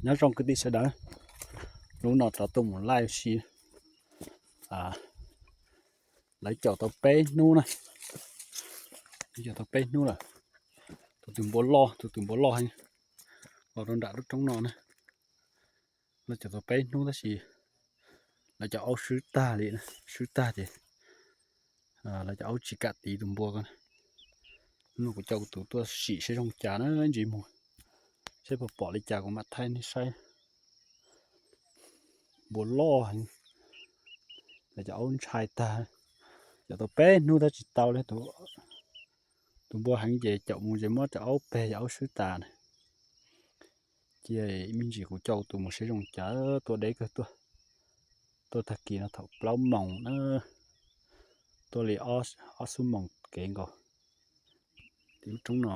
Nyob zoo kwv tij sawv daws, hnub no rov tuaj mus laij ua si. Lawv caum tau peb hnub na, lawv caum tau peb hnub lawm. Tus twg npua loj, tus twg npua loj heev, los rau nram lub roob no na. Lawv caum tau peb hnub tab sis lawv cov aub swb tag li, swb tag ces lawv cov aub tsis kam tiv tus npua ko. Hnub no kuv coj kuv tus tuaj sim seb zoo cas na, ntsis mus seb puas pom li cas kuv mam thaij nej saib. Npua loj heev, lawv cov aub ntshai tag, caum tau peb hnub tab tsis tau li. Tus npua heev ces caum mus ces muab cov aub peg, cov aub swb tas na. Cia me ntsis kuv coj kuv tus mus seb zoo cas, tuaj deb kawg tuaj. Tuaj tag kis no thaum plaub moos na, tuaj li ob xuab moos kev nkaus. Tim lub roob no.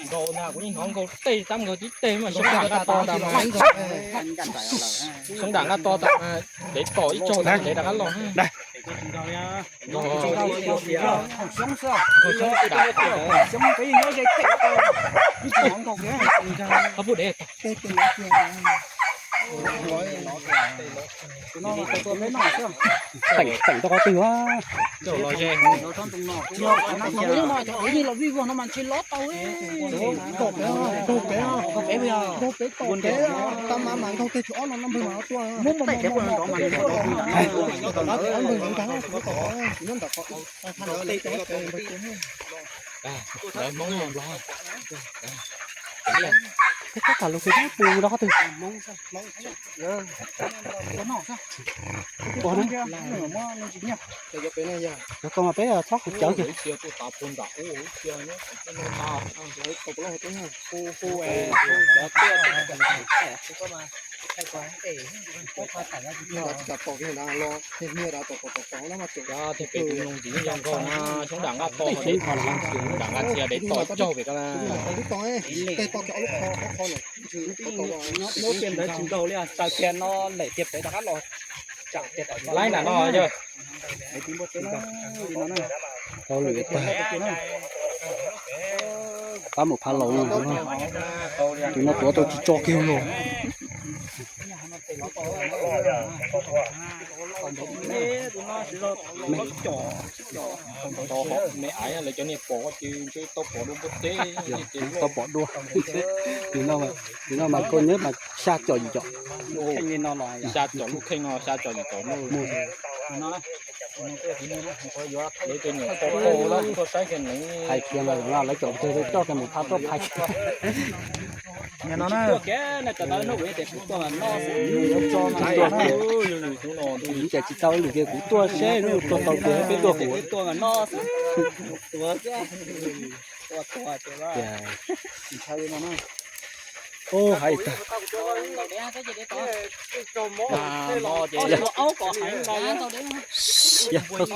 Nkaus na, kuv yeej hnov nkaus tej tab nkaus tib teg mas xyoob dam nqa to tas mas, xyoob dam nqa to tas mas dev tom ib tsaug tas dev rov qab los. Nkaus xyoob dam, nkaus xyoob dam. Teem, teem rau qhov twg a? Lawv Hmoob Nplog. Peb kab tham lus pus rau qhov twg? Ua na. Cov ko mas peb txhob kuv cawv kiag. Xyoob dam nqa to, xyoob dam nqa txhia dev tom ib tsaug pem ko na. Muab pem ntawd tsis nkaus li, taw kiag no lem tiag pem rov qab los. Laib nram no yog. Tau lwm tag. Pab mus phab laus no, tus no tuav tau tsis tso kiag los. Me aiv lawv cov niag pom ces ntshe tau pom dua npua teb. Tau pom dua. Tus no mas koj nyob mas xya com yim com. Xya com lub kheej no xya com yim com. Lawv cov niag pom tau lawv tuaj saib kiag nws. Hais kiag mas lawv cov twg coj kiag mus phab tuaj phais. Ces tsis tau lwm kiag kuv tuaj seb hnub tuag tau ces peb tuaj kuv. Hais tag. Tau xiab kuv tsis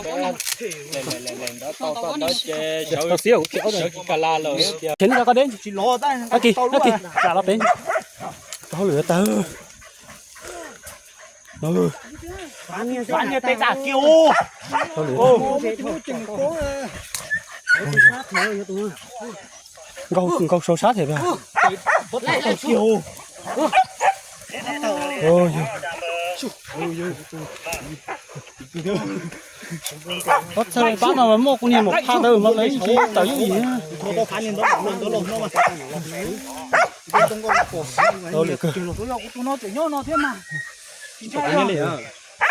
aub. Ces nej cov koj deb. Ab kis, ab kis, lam los pem. Tau lwm tag. Nkaug, nkaug sau sab thiab. Ob txhawj pab no mas muaj kuv niag maum phaj ntawd mas lawv tsis tawm yeej yim.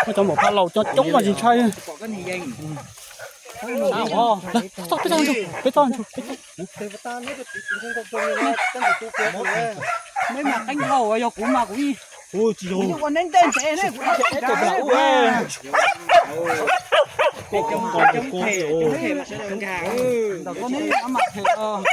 Muaj cov maum phaj laus coob coob mas tsis ntshai. Peb txhob ntsuj, peb txhob ntsuj, peb txhob. Neb mas qeeb dhau, yog kuv mas kuv ua neb ntej ntev ne, kuv ua coob them, coob them mas sawv daws nkag. Ntawm koj neb mam them os.